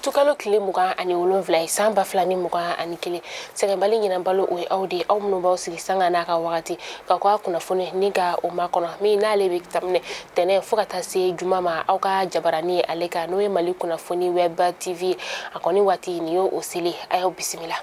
Utukalo tile 27 ye san 2021 sɛgɛnbali ɲinanbalo o ye aw de ye aw minnu b'aw sigi sanga n'a ka wagati ka k'a kunnafoni ni ka o makɔnɔ min n'ale bɛ daminɛ tɛnɛ fo ka taa se juma ma aw ka jabarani ale kan n'o ye Mali kunnafoni web TV a kɔni waati nin y'o seli a y'aw bisimila.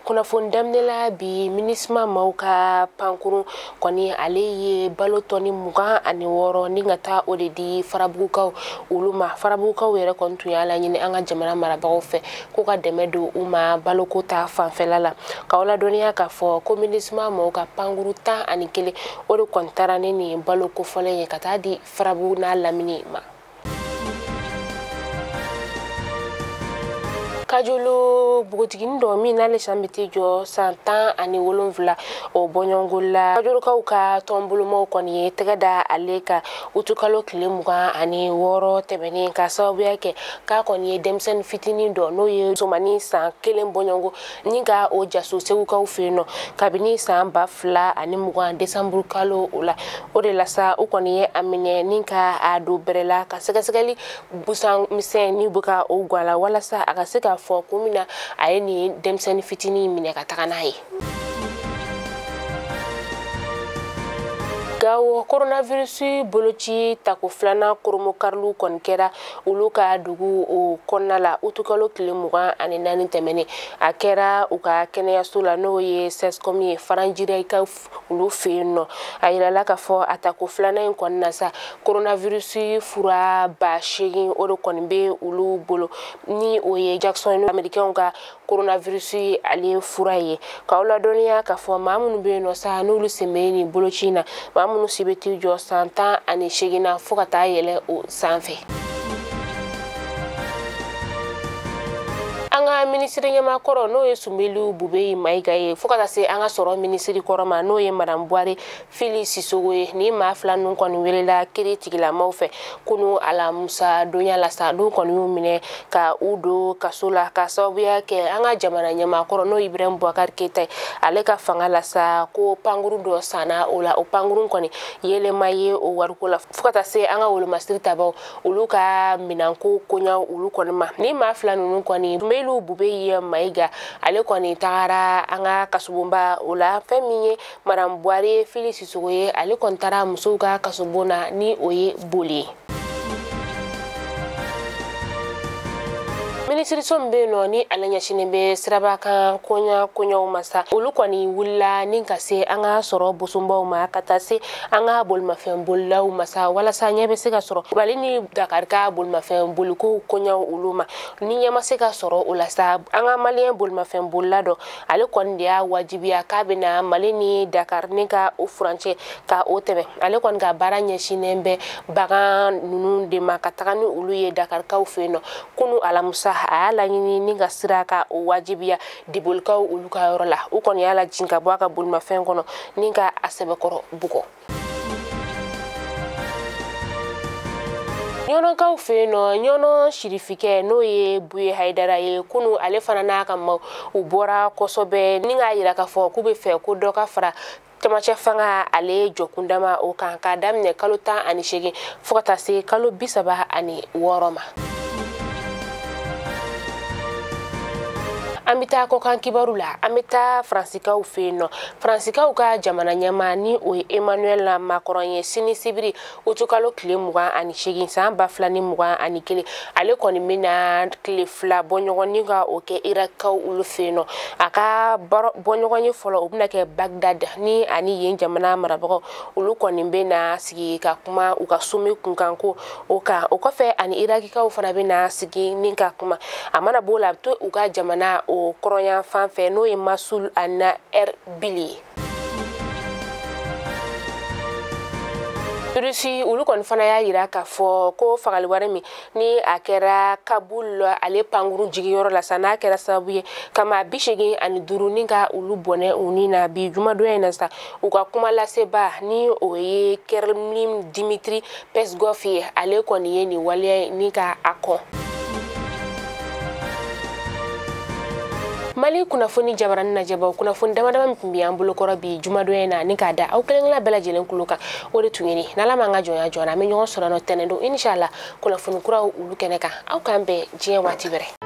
Kunnafoni daminɛ la bi MINUSMA maaw ka pankurun kɔni ale ye balo tɔni 26 ni ka taa o de di farabugukaw olu ma. Farabugukaw yɛrɛ kɔni tun y'a laɲini an ka jamana marabagaw fɛ k'u ka dɛmɛ don u ma baloko ta fanfɛla la. K'aw ladɔnniya k'a fɔ ko MINUSMA maaw ka pankuru 11 o de kɔni taara ni nin balo kofɔlen ye ka taa di Farabugu n'a lamini ma. Kajolo npogotiginin dɔ min n'ale san bɛ t'i jɔ san 17 o bɔɲɔgɔnko la Kajolokaw ka tɔnbolomaw kɔni ye tɛgɛ da ale kan utukalo tile 26 tɛmɛnen ka sababuya kɛ k'a kɔni ye denmisɛnnin fitinin dɔ n'o ye musomannin san 1 bɔɲɔgɔnko ni ka o jaso Segukaw fɛ yen nɔ kabini san 2020 desanburu kalo o la. O de la sa u kɔni ye a minɛ ni ka a don bɛrɛ la ka sɛgɛsɛgɛli busan misɛn ni bɛ ka o gan la walasa a ka se ka fɔ ko min na a ye nin denmisɛnnin fitinin minɛ ka taga n'a ye. Gawo coronavirus boloci tako filanan koromokariliw kɔni kɛra olu ka dugu o kɔnɔna la utukalo tile 24 tɛmɛnen. A kɛra u ka kɛnɛyaso la n'o ye CSCOM ye Faranjirɛkaw olu fɛ yen nɔ. A yirala k'a fɔ a tako filanan in kɔni na sa coronavirus fura 8,000 o de kɔni bɛ olu bolo ni o ye Jackson américain ka coronavirus ale fura ye. K'aw ladɔnniya k'a fɔ maa minnu bɛ yen nɔ sa n'olu sen bɛ nin boloci in na maa minnu si bɛ t'i jɔ san 18 na fo ka taa yɛlɛ o sanfɛ. An ka minisiri ɲɛmaa kɔrɔ n'o ye Soumeylou Boubèye Maïga ye fo ka taa se an ka sɔrɔ minisiri kɔrɔ ma n'o ye Madame Buware Fili Sisoko ye. Ni maa fila ninnu kɔni welela kiiri tigilamaw fɛ kunu alamusa donya la sa n'u kɔni y'u minɛ ka u don kaso la ka sababuya kɛ an ka jamana ɲɛmaa kɔrɔ n'o ye Ibrahim Boubacar Keïta ye ale ka fanga la sa ko pankuru dɔ sanna o la o pankuru kɔni yɛlɛma ye o wariko la fo ka taa se an ka wolomasiri tabaw olu ka minɛnko koɲaw olu kɔni ma. Ni maa fila ninnu kɔni Soumeylou Boubèye Maïga ale kɔni tagara an ka kasobonba o la. Fɛn min ye Madame Buware Fili Sisoko ye ale kɔni taara musow ka kasobon na ni o ye boli ye. Minisiriso min bɛ yen nɔ ni ale ɲɛsinnen bɛ sirabakan koɲaw ma sa olu kɔni wulila ni ka se an ka sɔrɔ bosonbaw ma ka taa se an ka bolimafɛn bolilaw ma sa walasa ɲɛ bɛ se ka sɔrɔ Mali ni Dakar ka bolimafɛn boliko koɲaw olu ma. Ni ɲɛ ma se ka sɔrɔ o la sa an ka maliyɛn bolimafɛn bolila dɔ ale kɔni de y'a wajibiya k'a bɛna Mali ni Dakar ni ka o furancɛ ka o tɛmɛ. Ale kɔni ka baara ɲɛsinnen bɛ bagan ninnu de ma ka taga ni olu ye Dakarikaw fɛ yen nɔ. Kunu alamusa a y'a laɲini ni ka sira ka o wajibiya dibolikaw olu ka yɔrɔ la. U kɔni y'a lajigin ka bɔ a ka bolimafɛn kɔnɔ ni ka a sɛbɛkɔrɔ bugɔ. Ɲɔnɔkaw fɛ yen nɔ Ɲɔnɔ sirifikɛ n'o ye Buye Hayidara ye kunu ale fana n'a ka maaw u bɔra kosɛbɛ ni k'a yira k'a fɔ k'u bɛ fɛ ko dɔ ka fara camancɛ fanga ale jɔkundama o kan k'a daminɛ kalo 18 fo ka taa se kalo 36 ma. An bɛ taa kɔkan kibaru la. An bɛ taa Faransikaw fɛ yen nɔ. Faransikaw ka jamana ɲɛmaa ni o ye Emmanuel Macron ye sini sibiri utukalo tile 28 san 2021 ale kɔni bɛna tile 2 bɔɲɔgɔn ni ka o kɛ Irakikaw olu fɛ yen nɔ. A ka bɔɲɔgɔn ye fɔlɔ o bɛna kɛ Bagdad ni ani yen jamana marabagaw olu kɔni bɛna sigi ka kuma u ka sommet kunkanko o kan. O kɔfɛ ani Irakikaw fana bɛna sigi ni ka kuma. A mana b'o la a bɛ to u ka jamana o kɔrɔnya fan fɛ n'o ye Masul ani Erbil ye. Russie olu kɔni fana y'a yira k'a fɔ ko fagali wari min ni a kɛra Kaboul ale pankurun jigiyɔrɔ la sa n'a kɛra sababu ye ka maa 85 ni ka olu bɔnɛ u ni na bi jumadonya in na sa u ka kuma laseba ni o ye Kremlin Dimitri Peskov ye ale kɔni ye nin waleya ni ka a kɔn. Mali kunnafoni jabarani lajɛbaw, kunnafoni dama dama min tun bɛ an bolokɔrɔ bi jumadonya in na, ni k'a da aw kelen kelen bɛɛ lajɛlen kulo kan, o de tun ye nin. N'Ala m'an ka jɔnya jɔ, an bɛ ɲɔgɔn sɔrɔ nɔ tɛnɛn don, inshallah, kunnafoni kuraw olu kɛnɛ kan. Aw k'an bɛn diɲɛ waati wɛrɛ.